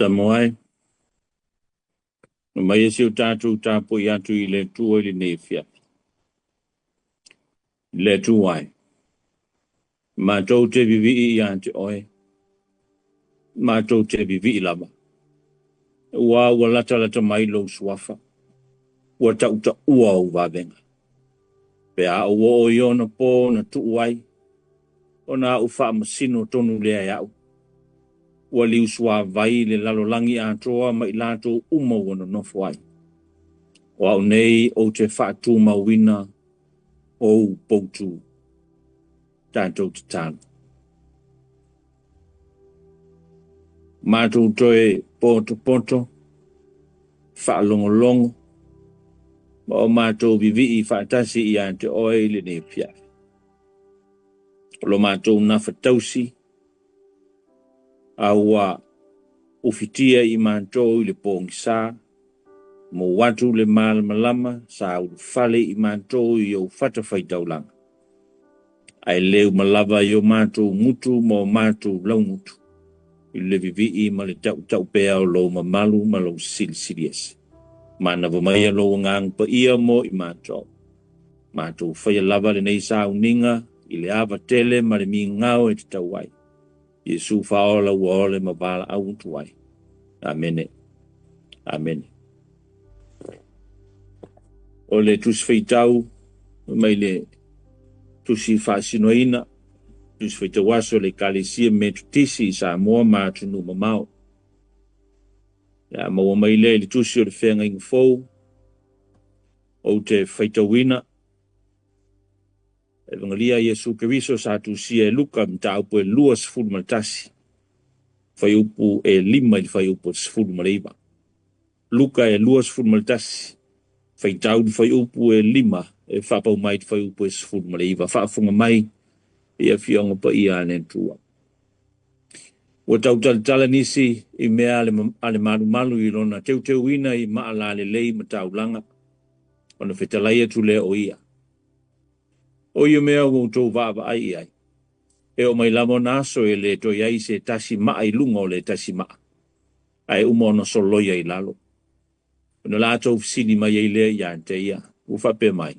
Tamoai, na mai e si o tātou tāpoi atu i le Atua i lenei afiafi. Le Atua e, matou te vivii ia te oe, matou te vivii lava. Ua ua lata lata mai lou suafa, ua tautaua ou vavega. Pe a ou oo i ona po na tuu ai, ona au faamasino tonu lea e au. Ua liusuavai le lalolagi atoa ma i latou uma ua nonofo ai. O au nei ou te faatumauina ou poutu. Tatou tatalo. Matou toe potopoto, faalogologo, ma o matou vivii faatasi ia te oe i lenei afiafi. O lo matou nafatausi, a ua ufitia i matou i le pogisa, mou atu le malamalama sa ulufale i matou i ou fatafaitaulaga. Ae le uma lava i o matou gutu ma o matou laugutu, i le vivii ma le tautaupea o lou mamalu ma lou silisili ese. Manava mai lou agaga paia mo i matou. Matou faia lava lenei sauniga i le ava tele ma le migao e tatau ai. Iesu faaola ua ole ma valaau atu ai. Amene. Amene. O le tusi faitau mai le tusi faasinoina, tusi faitauaso le Ekalesia Metotisi i Samoa ma atunuu mamao. Ia maua mai lea i le tusi o le feagaiga fou, ou te faitauina Evangelia Iesu Keriso sa tusia e Luka mataupu e 21, fuaiupu e 5 i le fuaiupu e 19. Luka e 21, faitau le fuaiupu e 5 e faapau mai le fuaiupu e 19. Faafofoga mai i afioga paia a le Atua. Ua tautalatala nisi i mea a le malumalu i lona teuteuina i maalalelei ma taulaga, ona fetalai atu lea o ia. O ia mea ua outou vaavaai i ai, e oo mai lava ona aso e le toe i ai se tasi maa i luga o le tasi maa, ae uma ona soloia i lalo. Ona latou fesili mai ai lea ia te ia, ua faapea mai,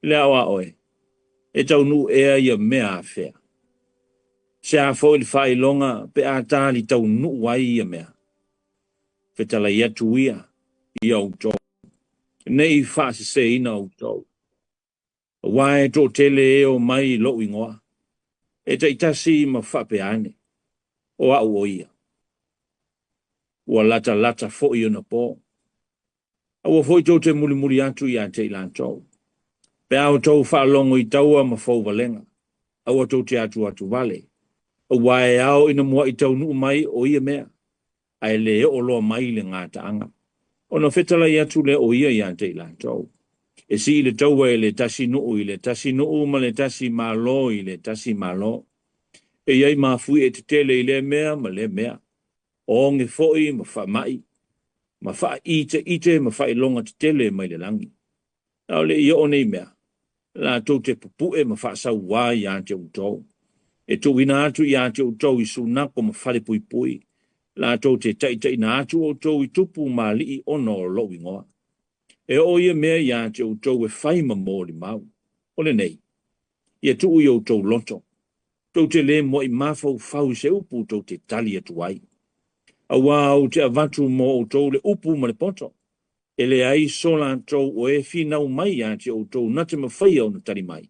Le aoao e, e taunuu ea ia mea afea? Se a foi le faailoga pe a tali taunuu ai ia mea? Fetalai atu ia ia outou, ne i faaseseina outou. Aua e toatele e o mai i lou igoa, e taitasi ma faapea ane, o au o ia. Ua latalata foi ona po. Aua foi tou te mulimuli atu ia te i latou. Pe a outou faalogo i taua ma fouvalega, aua tou te atuatu vale, aua e ao ina muai taunuu mai o ia mea, ae le oo loa mai le gataaga. Ona fetalai atu lea o ia ia te i latou. E sii le taua e le tasi nuu i le tasi nuu ma le tasi malo i le tasi malo. E i ai mafuie tetele i lea mea ma lea mea. O oge foi ma faamai, ma faaiteite ma faailoga tetele mai le lagi. A o le i oo nei mea, latou te pupue ma faasauā ia te outou. E tuuina atu ia te outou i sunako ma falepuipui, latou te taitaiina atu outou i tupu ma alii ona o lou igoa. E oo ia mea ia te outou e fai ma molimau. O lenei, ia tuu i outou loto, tou te le muai mafaufau i se upu tou te tali atu ai. Aua ou te avatu mo outou le upu ma le poto, e leai so latou o e finau mai ia te outou na te mafaia ona tali mai,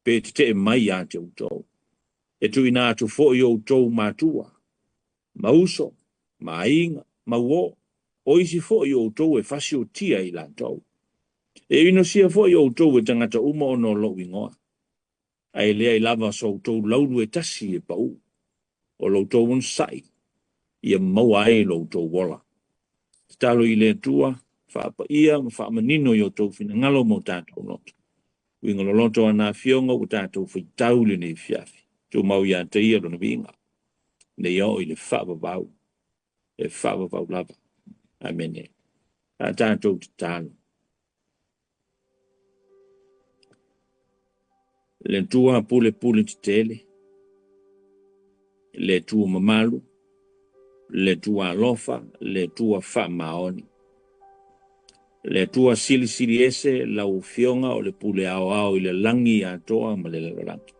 pe tetee mai ia te outou. E tuuina atu foi outou matua, ma uso, ma aiga, ma uō, o isi foi o outou e fasiotia i latou. E inosia foi outou e tagata uma ona o lou igoa, ae leai lava so outou laulu e tasi e pau. O lo outou onosai, ia maua ai lo outou ola. Tatalo i le Atua, faapaia ma faamanino i outou finagalo ma o tatou loto. Uiga loloto a na afioga ua tatou faitau i lenei afiafi. Tumau ia te ia lona viiga. Nei oo i le faavavau, e faavavau lava. Amene. A tatou tatalo. Le Atua pulepule tetele, le Atua mamalu, Le Atua alofa, le Atua faamaoni. Le Atua silisili ese lau Afioga o le pule aoao i le lagi atoa ma le lalolagi.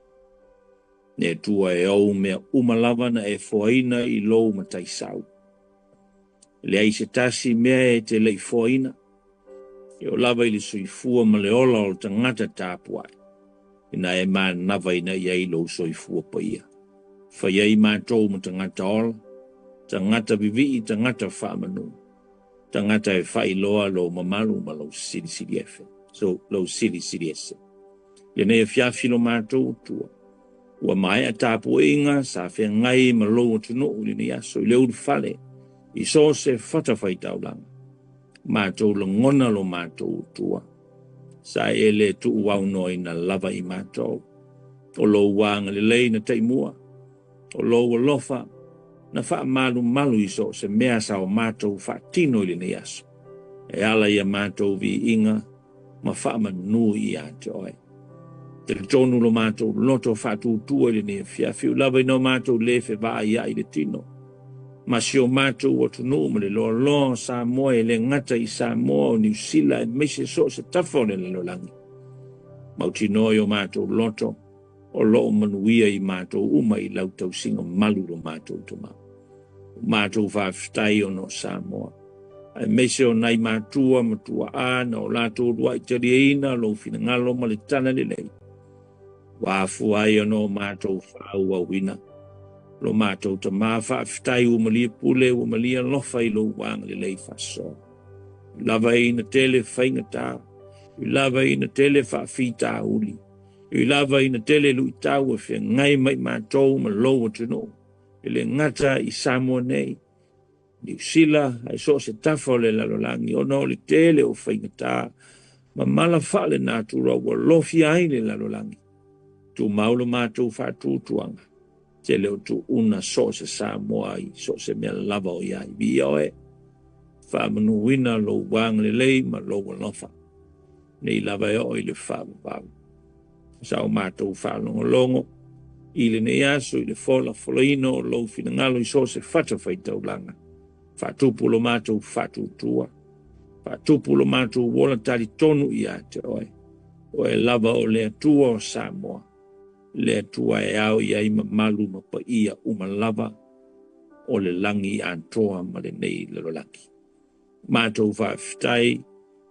Le Atua e ou mea uma lava na e foaina i lou mataisau. E leai se tasi mea e te le i foaina. E oo lava i le soifua ma le ola o le tagata tapuai, ina e manavaina i ai lou soifua paia. Fai ai matou ma tagata ola, tagata vivii, tagata faamanu, tagata e faailoa lou mamalu ma lou silisili efe. So, lou silisili ese. Lenei afiafi lo matou Atua, ua maea tapuaiga sa feagai ma lou atunuu i lenei aso i le ulufale i so o se fatafaitaulaga. Matou lagona lo matou Atua, sa e le tuuaunoaina lava i matou. O lou agalelei na taimua, o lou alofa na faamalumalu i so o se mea sa o matou faatino i lenei aso, e ala i a matou viiga ma faamanu ia te oe. Talitonu lo matou loto faatuatua i lenei afiafi, ui lava ina o matou le fevaaiai i le tino, ma si o matou atunuu ma le loaloa o Samoa e le gata i Samoa o Niu Sila aemaise so o se tafa o le lalolagi. Mautinoa i o matou loto o lo o manuia i matou uma i lau tausiga malu lo matou Tama. O matou faafetai ona o Samoa, aemaise o nai matua ma tuaa na o latou uluai taliaina lou finagalo ma le talalelei, ua afua ai ona o matou faaauauina lo matou Tama. Faafetai ua malie pule, ua malie alofa i lou agalelei faasoa. Ui lava ina tele faigata, ui lava ina tele faafitauli, ui lava ina tele luitau e feagai ma i matou ma lou atunuu, e le gata i Samoa nei, Niu Sila, ae so o se tafa o le lalolagi, ona o le tele o faigata ma mala faalenatura ua lofia ai le lalolagi. Tumau lo matou faatuatuaga, tele o tuuna so o se Samoa i so o se mea lava o i ai. Viia oe, faamanuina lou agalelei ma lou alofa, nei lava e oo i le faavavau. Sa o matou faalogologo i lenei aso i le folafolaina o lou finagalo i so o se fatafaitaulaga. Faatupu lo matou faatuatua, faatupu lo matou ola talitonu ia te oe. Oe lava o le Atua o Samoa, le Atua e ao i ai mamalu ma paia uma lava o le lagi atoa ma lenei lalolagi. Matou faafetai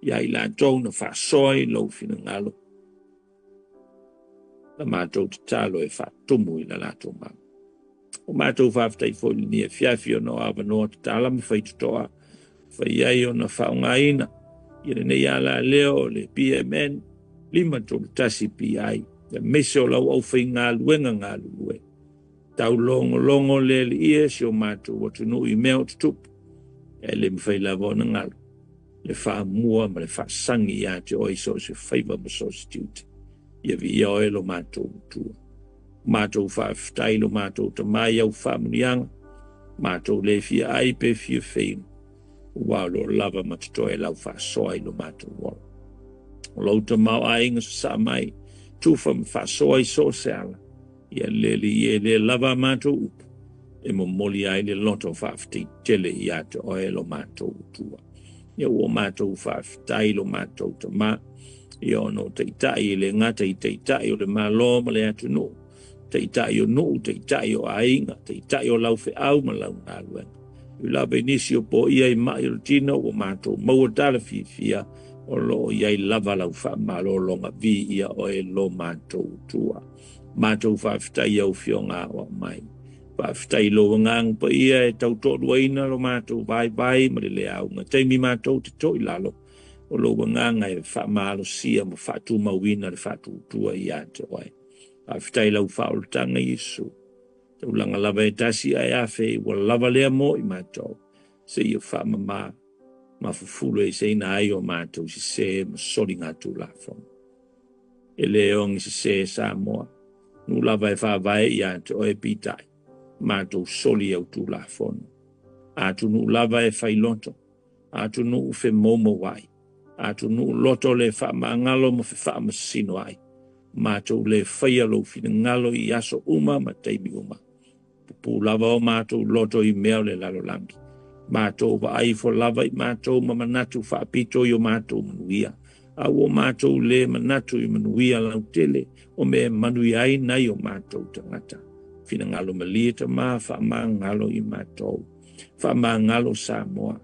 ia i latou na faasoa i lou finagalo, na matou tatalo e faatumu i la latou mau. O matou faafetai foi i lenei afiafi ona o avanoa tatala ma faitotoa fai ai ona faaaogaina ia lenei alaleo o le PMN 531 PI, aemaise o lau aufaigaluega galulue. Taulogologo le alii e si o matou atunuu i mea o tutupu, e le mafai lava ona galo le faamua ma le faasagi ia te oe i so o se faiva ma so o se tiute. Ia viia oe lo matou Atua. Matou faafetai lo matou Tama i au faamanuiaga, matou le fia ai pe fia feinu, ua o lo lava ma totoe lau faasoa i lo matou ola. O lou tamaoaiga sasaa mai, tufa ma faasoa i so o se ala, ia le alii e le lava a matou upu, e momoli ai le loto faafetai tele ia te oe lo matou Atua. Ia ua matou faafetai lo matou Tama, ia ona o taitai e le gata i taitai o le Malo ma le atunuu, taitai o nuu, taitai o aiga, taitai o lau feau ma lau galuega. Ui lava i nisi o poia i mai o le tino, ua matou maua tala fiafia o lo o i ai lava lau faamalologa. Viia oe lo matou Atua. Matou faafetai i au afioga aoao mai. Faafetai i lou agaga paia e tautoaluaina lo matou vaivai ma le le auga. Taimi matou te toi lalo, o lou agaga e faamalosia ma faatumauina le faatuatua ia te oe. Faafetai i lau faaolataga Iesu. Taulaga lava e tasi ae afe ua lava lea mo i matou. Seia faamama ma fufulu eseina ai o matou sesē ma soligatulafono. E le ogi sesē Samoa, nuu lava e faavae ia te oe peitai, matou soli au tulafono. Atunuu lava e failoto, atunuu femoumouai, atunuu loto le faamagalo ma fefaamasino ai, matou le faia lou finagalo i aso uma ma taimi uma. Pupū lava o matou loto i mea o le lalolagi. Matou vaai ifo lava i matou ma manatu faapito i o matou manuia. A ua matou le manatu i manuia lautele o mea e manuia ai nai o matou tagata. Finagalo malie Tama faamagalo i matou. Faamagalo Samoa.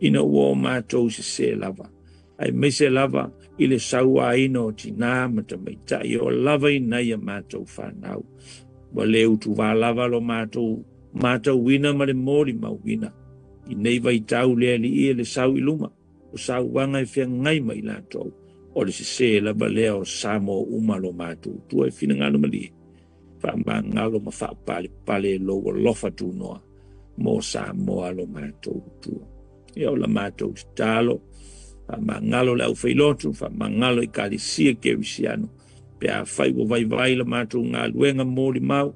Ina ua o matou sesē lava, aemaise lava i le sauaina o tinā ma tamaitai e oo lava i nai a matou fanau. Ua le utuvā lava lo matou matauina ma le molimauina i nei vaitau le Alii e le sau i luma o sauaga e feagai ma i latou. O le sesē lava lea o Samoa uma lo matou Atua e finagalo malie, faamagalo ma faapalepale lou alofa tunoa mo Samoa lo matou Atua. Ia o la matou tatalo, faamagalo le aufailotu, faamagalo Ekalesia Kerisiano, pe afai ua vaivai la matou galuega molimau,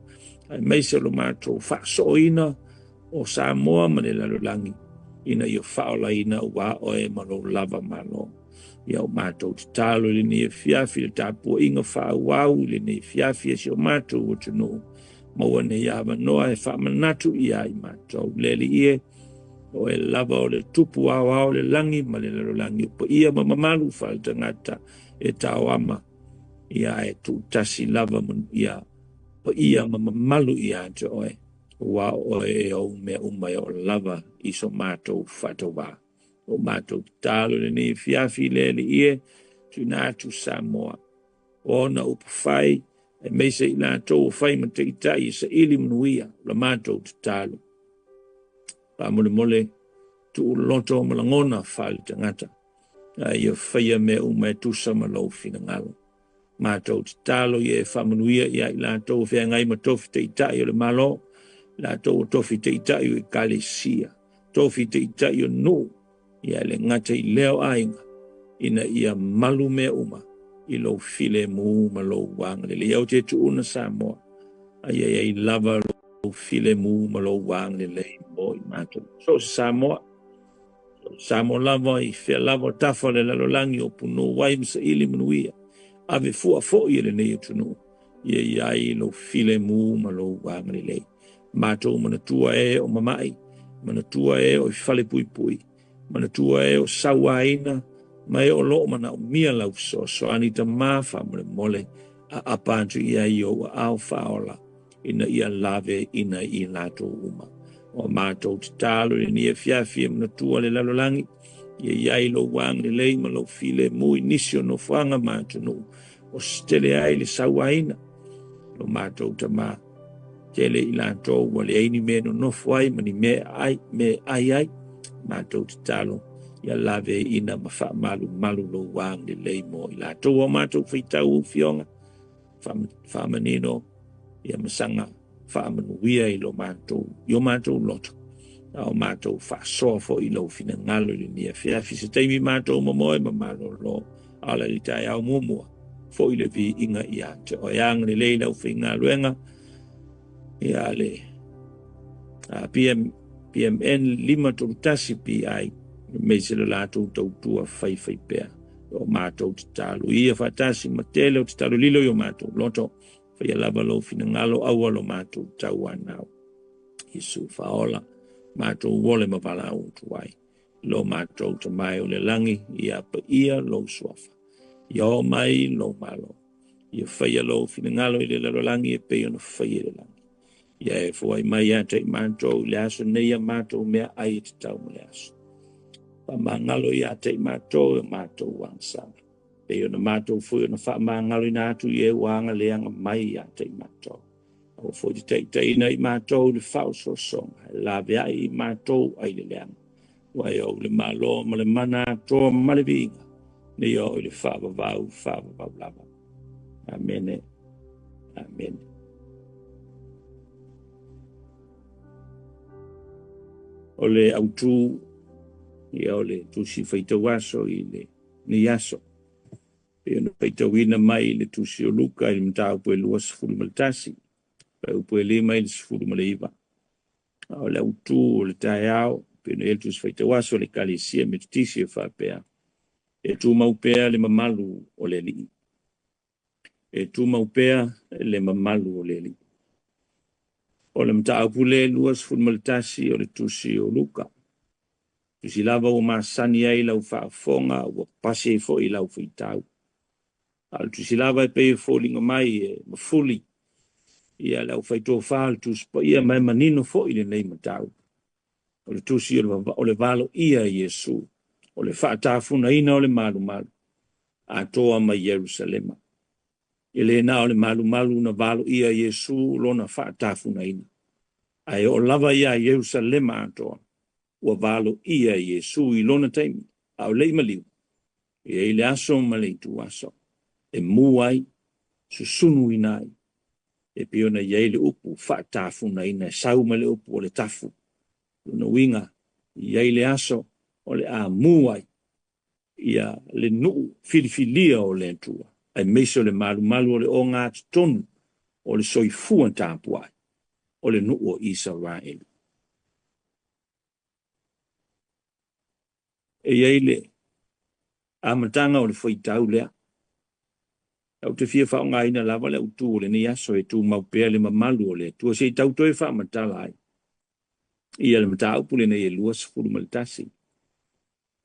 aemaise o lo matou faasooina o Samoa ma le lalolagi, ina ia faaolaina aua oe ma lou lava Malo. Ia o matou tatalo i lenei afiafi, le tapuaiga faaauau i lenei afiafi e si o matou atunuu, maua nei avanoa e faamanatu ia i matou. Le Alii e, o oe lava o le Tupu aoao o le lagi ma le lalolagi, o paia ma mamalu faaletagata e taoama, ia ae tuutasi lava ia paia ma mamalu ia te oe, aua o oe e ou mea uma e oo lava i so matou faatauvā. O matou tatalo i lenei afiafi le Alii e, tuuina atu Samoa, o ona upufai, aemaise i latou o fai ma taitai e saili manuia, o la matou tatalo. Faamolemole, tuu loto ma lagona faaletagata, a ia faia mea uma e tusa ma lou finagalo. Matou tatalo ia e faamanuia ia i latou o feagai ma tofi taitai o le Malo, latou o tofi taitai o Ekalesia, tofi taitai o nuu, ia le gata i lea o aiga, ina ia malu mea uma i lou filemu ma lou agalelei. Ia ou te tuuna Samoa, a ia iai lava lou filemu ma lou agalelei mo i matou. So o se Samoa, Samoa lava i fea lava o tafa o le lalolagi o punouai ma saili manuia, ave fua foi e lenei atunuu, ia iai lou filemu ma lou agalelei. Matou manatua e o mama'i, manatua e o i falepuipui, manatua e o sauaina, ma e o loo manaomia lau fesoasoani Tamā faamolemole, aapa atu i ai i ou aao faaola, ina ia lave ina i latou uma. O matou tatalo i lenei afiafi e manatua le lalolagi, ia iai lou agalelei ma lou filemu i nisi o nofoaga ma atunuu o setele ai le sauaina. Lo matou Tamā, tele i latou ua leai ni mea e nonofo ai ma ni mea e ai ai. Matou tatalo ia laveina ma faamalumalu lou agalelei mo i latou. O matou faitau ou fioga, faamanino ia masaga faamanuia i lo matou, i o matou loto, a o matou faasoa foi i lou finagalo i lenei afiafi. Se taimi matou momoe ma malolo, a o le taeao muamua foi le viiga ia te oe. Agalelei le aufaigaluega ia le PMN 531 PI, aemaise le latou tautua faifaipea. O matou tatalo ia faatasi ma tele o tatalo lilo i o matou loto, faia lava lou finagalo aua lo matou tauanau. Iesu faaola, matou ole ma valaau atu ai. Lo matou Tama e o le lagi, ia paia lou suafa. Ia oo mai lou Malo. Ia faia lou finagalo i le lalolagi e pei ona faia i le lagi. Ia e foai mai ia te i matou i le aso nei a matou meaai e tatau ma le aso. Faamagalo ia te i matou e o matou agasala. Pei ona matou foi ona faamagaloina atu i e ua agaleaga mai ia te i matou. Aua foi te taitaiina i matou i le faaosoosoga, e laveai i matou ai le leaga. Ua e ou le Malo ma le mana atoa ma le viiga, nei oo i le faavavau, faavavau lava. Amene. Amene. O le autu, ia o le tusi faitau aso i lenei aso. Pei ona faitauina mai le tusi o Luka i le mataupu e 21, fuaiupu e 5 i le 19. A o le autu o le taeao, pei ona i ai le tusi faitau aso a le Ekalesia Metotisi e faapea, E tumau pea le mamalu o le Alii. E tumau pea le mamalu o le Alii. O le mataupu lea 21 o le tusi o Luka. Tusi lava ua masani ai lau faafofoga, ua pasi ai foi lau faitau. A o le tusi lava e pei e foliga mai e mafuli ia le aufaitofa o le Tusi Paia ma e manino foi lenei mataupu. O le tusi o le valoia Iesu, o le faatafunaina o le malumalu atoa mai Ierusalema. E le na o le malumalu na valoia Iesu lona faatafunaina, ae oo lava ia Ierusalema atoa, ua valoia Iesu i lona taimi, a o le i maliu, e i ai le aso ma le ituaso, e mu ai, susunuina ai, e pei ona i ai le upu faatafunaina, e sau mai le upu o le tafu. Lona uiga, e i ai le aso o le a mu ai ia le nuu filifilia o le Atua, aemaise o le malumalu o le ogatotonu o le soifua tapuai o le nuu o Isaraelu. E i ai le amataga o le faitau lea. Ou te fia faaaogaina lava le autu o lenei aso e tumau pea le mamalu o le Atua se i tau toe faamatala ai ia le mataupu lenei e 21.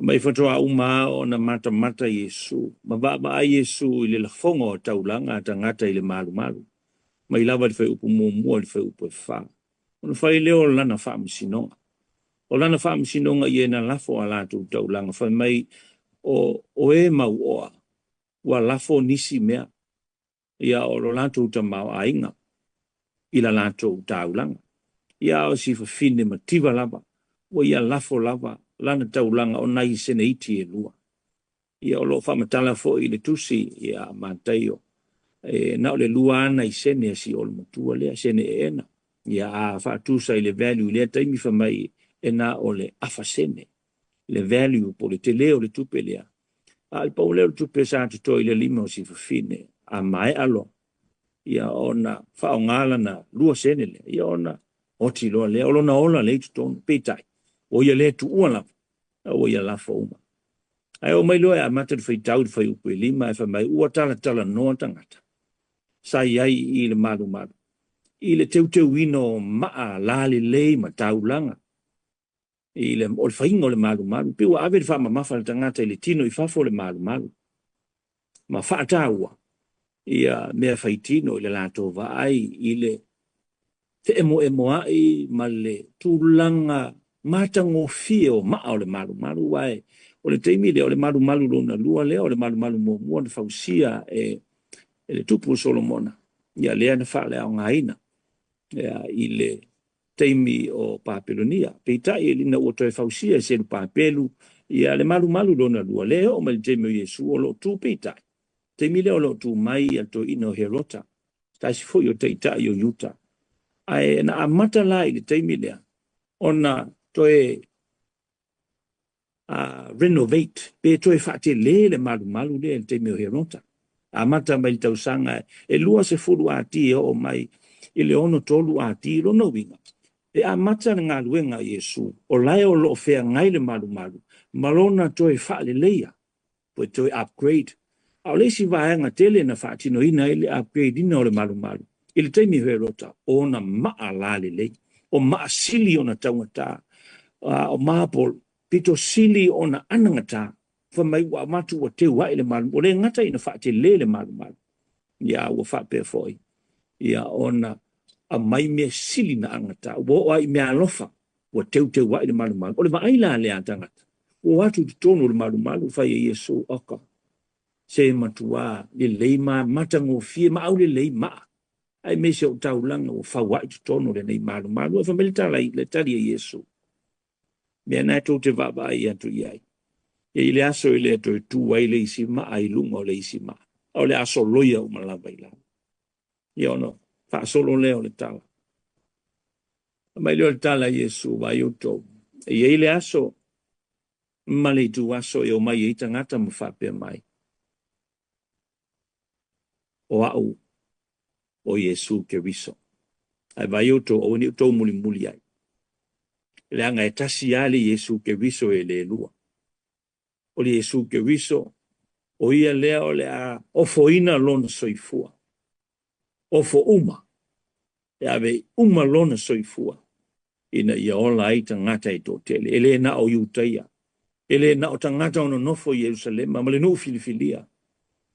Mai faatoa uma ona matamata Iesu, ma vaavaai Iesu i le lafoga o taulaga a tagata i le malumalu, mai lava i le fuaiupu muamua i le fuaiupu e 4. Ona fai lea o lana faamasinoga. O lana faamasinoga ia na lafo a latou taulaga, fai mai o e mauoa, ua lafo nisi mea, ia o lo latou tamaoaiga i la latou taulaga. Ia o si fafine mativa lava, ua ia lafo lava lana taulaga o nai sene iti e lua. Ia o lo faamatala foi i le tusi ia Mataio, e na o le lua ana i sene si o le matua lea, sene e ena. Ia a faatusa i le value i lea taimi fai mai e na o le afa sene. Le value po le tele o le tupe lea. A le pau lea o le tupe sa totoe i le lima o si fafine, a maea loa, ia ona faaaoga lana lua sene lea, ia ona oti loa lea, o lona ola lea i totonu, peitai, o ia le tuua lava, ua ia lafo uma. Ae o mai loa e amata le faitau i le fuaiupu e 5, e fai mai ua talatalanoa tagata sa i ai i le malumalu, i le teuteuina o maa lalelei ma taulaga, i le, o le faiga o le malumalu, pe ua ave le faamamafa le tagata i le tino i fafo o le malumalu, ma faataua ia mea faitino i le latou vaai i le feemoemoai ma le tulaga matagofie o maa o le malumalu. Aua o le taimi lea o le malumalu lona lua lea, o le malumalu muamua na fausia e le tupu o Solomona, ia lea na faaleaogaina ia, i le taimi o Papelonia. Peitai ina ua toe fausia e Serubabelu ia le malumalu lona lua, lea e oo mai le taimi o Iesu o lo o tu peitai. Taimi lea o lo o tu mai ia le toeaina o Herota, tasi foi o taitai o Iuta. Ae na amata la i le taimi lea ona toe renovate, pe toe faatele le malumalu lea i le taimi o Herota. Amata mai le tausaga e 20 AD e oo mai i le 63 AD, lona uiga, e amata le galuega a Iesu, o lae o lo o feagai le malumalu, ma lona toe faaleleia, po toe upgrade. A o le isi vaega tele na faatinoina ai le upgrade ina o le malumalu, i le taimi o Herota, o ona maa lalelei, o maa sili ona taugata, o marble, pito sili ona anagata, fai mai ua avatu ua teu ai le malumalu, o le gata ina faatele le malumalu, ia ua faapea foi, ia ona aumai mea sili na agata, ua oo ai mea alofa, ua teuteu ai le malumalu. O le vaai la lea a tagata, ua o atu i totonu o le malumalu, fai e Iesu, oka, se matua lelei ma matagofie ma aulelei maa, aemaise o taulaga ua fau ai totonu o lenei malumalu. E fai mai le tala i le tali a Iesu, mea na e tou te vaavaai atu i ai, e i le aso i le toe tu ai le isi maa i luga o le isi maa, o le aso loia uma lava i lalo. Ia ona faasolo lea o le tala. Mai lea o le tala a Iesu, vaai outou, e i ai le aso ma le ituaso e omai ai tagata ma faapea mai, o au o Iesu Keriso. Ae vaai outou, aua ne i outou mulimuli ai. Leaga e tasi lava le Iesu Keriso e le lua. O le Iesu Keriso, o ia lea o le a ofoina lona soifua. Ofo uma. E ave uma lona soifua ina ia ola ai tagata e toatele. E le na o Iutaia, e le na o tagata o nonofo i Ierusalema ma le nuu filifilia,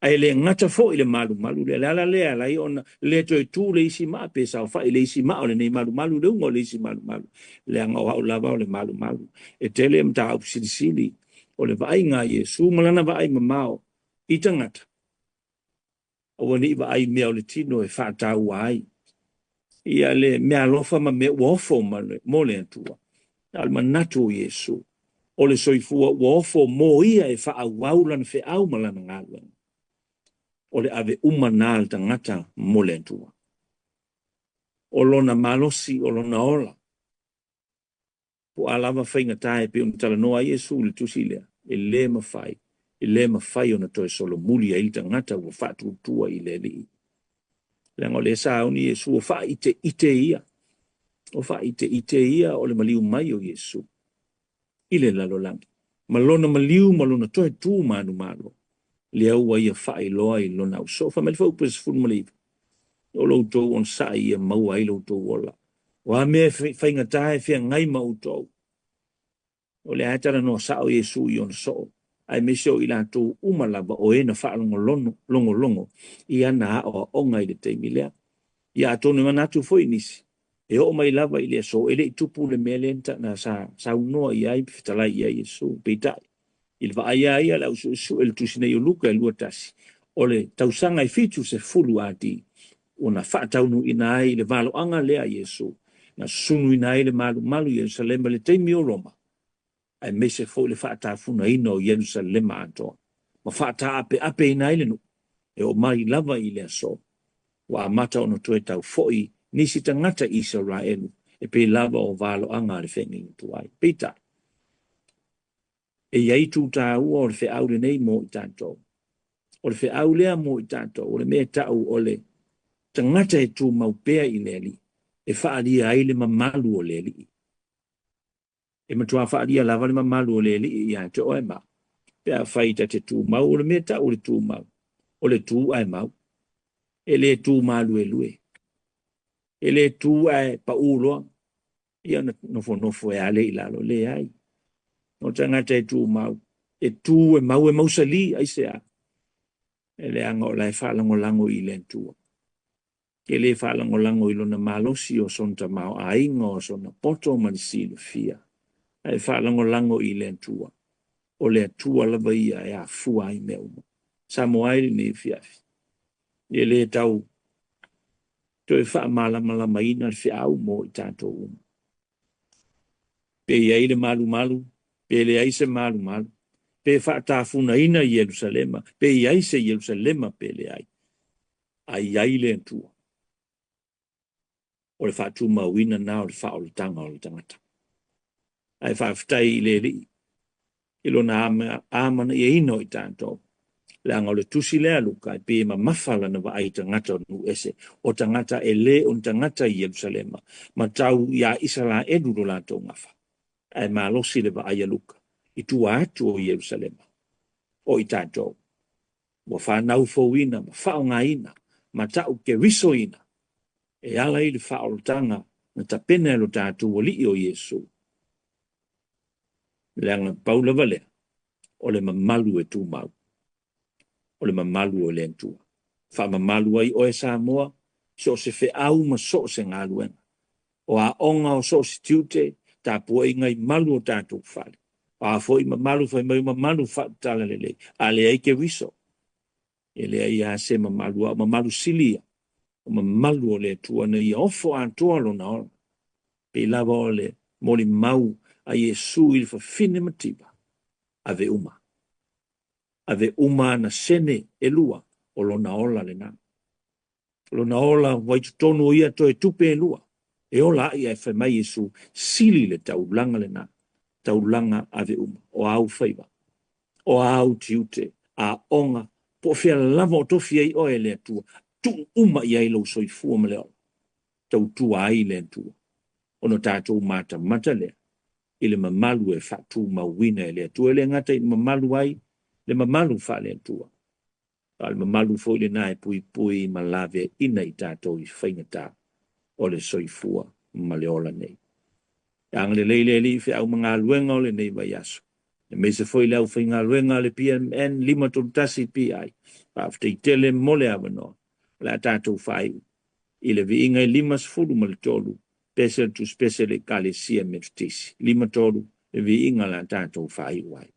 ae le gata foi le malumalu lea. Le ala lea ala ai ona le toe tu le isi maa pe saofai le isi maa o lenei malumalu, le uga o le isi malumalu, leaga o au lava o le malumalu. E tele mataupu silisili o le vaaiga a Iesu ma lana vaai mamao i tagata, aua ne i vaai mea o le tino e faataua ai ia le meaalofa ma mea ua ofo mo le Atua. A o le manatu o Iesu, o le soifua ua ofo mo ia e faaauau lana feau ma lana galuega, o le ave uma na le tagata mo le Atua. O lona malosi, o lona ola, po o a lava faigata e pei ona talanoa ai Iesu i le tusi lea, e le mafai, e le mafai ona toe solomuli ai le tagata ua faatuatua i le Alii. Leaga o lea sauni Iesu o faaiteite ia, o faaiteite ia o le maliu mai o Iesu i le lalolagi, ma lona maliu ma lona toe tu manumalo, lea ua ia faailoa i lona ausoo. Fai mai le fuaiupu 19, o lo outou onosai ia maua ai lo outou ola. O a mea faigata e feagai ma outou, o lea e talanoa sao Iesu i ona soo, aemaise o i latou uma lava o e na faalogologo logologo i ana aoaoga i le taimi lea. Ia atonu e manatu foi nisi, e oo mai lava i le aso, e le i tupu le mea lea na saunoa i ai, fetalai i ai Iesu. Peitai, i le vaai a ia le ausuesue i le tusi nei o Luka e 21, o le tausaga e 70 AD, ua na faataunuuina ai le valoaga lea a Iesu, na sunuina ai le malumalu i Ierusalema i le taimi o Roma, aemaise foi le faatafunaina o Ierusalema atoa, ma faataapeapeina ai le nuu, e oo mai lava i le aso, ua amata ona toe tau foi nisi tagata Isaraelu, e pei lava o valoaga a le feagaiga tuai. Peitai, e i ai itu taua o le feau lenei mo i tatou. O le feau lea mo i tatou, o le mea tau o le tagata e tumau pea i le Alii, e faaalia ai le mamalu o le Alii. E matua faaalia lava le mamalu o le Alii ia te oe ma pe afai ta te tumau, o le mea tau o le tumau, o le tu ae mau, e le tu maluelue, e le tu ae pau loa, ia na nofonofo e ale i lalo, leai. O tagata e tumau, e tu e mau e mausali, aisea? E leaga o la e faalagolago i le Atua. E le faalagolago i lona malosi o sona tamaoaiga o sona poto ma le silafia, ae faalagolago i le Atua. O le Atua lava ia e afua ai mea uma. Samoa ai lenei afiafi, e le tau toe faamalamalamaina le feau mo i tatou uma. Pe i ai le malumalu, pe leai se malumalu, pe faatafunaina Ierusalema, pe i ai se Ierusalema pe leai, a i ai le Atua. O le faatumauina na o le faaolataga o le tagata. Ae faafetai i le Alii i lona amanaiaina o i tatou. Leaga o le tusi lea Luka e pei e mamafa lana vaai i tagata o nuu ese, o tagata e le o ni tagata i Ierusalema, ma tau iā Isaraelu lo latou gafa. Ae malosi le vaai a Luka i tua atu o Ierusalema, o i tatou, ua fanau fouina ma faaaogaina ma tau kerisoina e ala i le faaolataga na tapena e lo tatou Alii o Iesu. Leaga pau lava lea, o le mamalu e tumau, o le mamalu o le Atua. Faamamalu ai oe Samoa, so o se feau ma so o se galuega, o aoga o so o se tiute, tapuaiga i malu o tatou fale. O a foi mamalu fai mai o mamalu faatalalelei, a leai keriso, e leai lava se mamalu, a o mamalu sili ia, o mamalu o le Atua na ia ofo atoa lona ola. Pei lava o le molimau a Iesu i le fafine mativa, ave uma. Ave uma ana sene e lua, o lona ola lena. Lona ola ua i totonu o ia toe tupe e lua, e ola ai ae fai mai Iesu, sili le taulaga lena, taulaga ave uma, o au faiva, o au tiute, aoga, po o fea lava o tofi ai oe e le Atua, tuu uma i ai lou soifua ma le ola, tautua ai le Atua. Ona tatou matamata lea i le mamalu e faatumauina e le Atua, e le gata i le mamalu ai, le mamalu faale-Atua, a o le mamalu foi lena e puipui ma laveaina i tatou i faigata. o le soifua ma le ola nei. E agalelei le Alii i feau ma galuega o lenei vaiaso, aemaise foi le aufaigaluega a le PMN 531 PI. Faafetai tele mo le avanoa. O le a tatou faaiu i le viiga e 53, pese le tusi pese le Ekalesia Metotisi. 53 le viiga o le a tatou faaiu ai.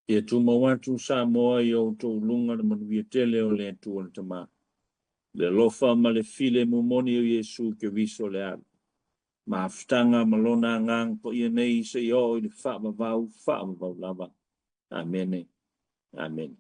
Ia tumau atu Samoa i outou luga le manuia tele o le Atua le Tama, le alofa ma le filemu moni o Iesu Keriso le Alo, mafutaga ma lona Agaga Paia nei seia oo i le faavavau, faavavau lava. Amene. Amene.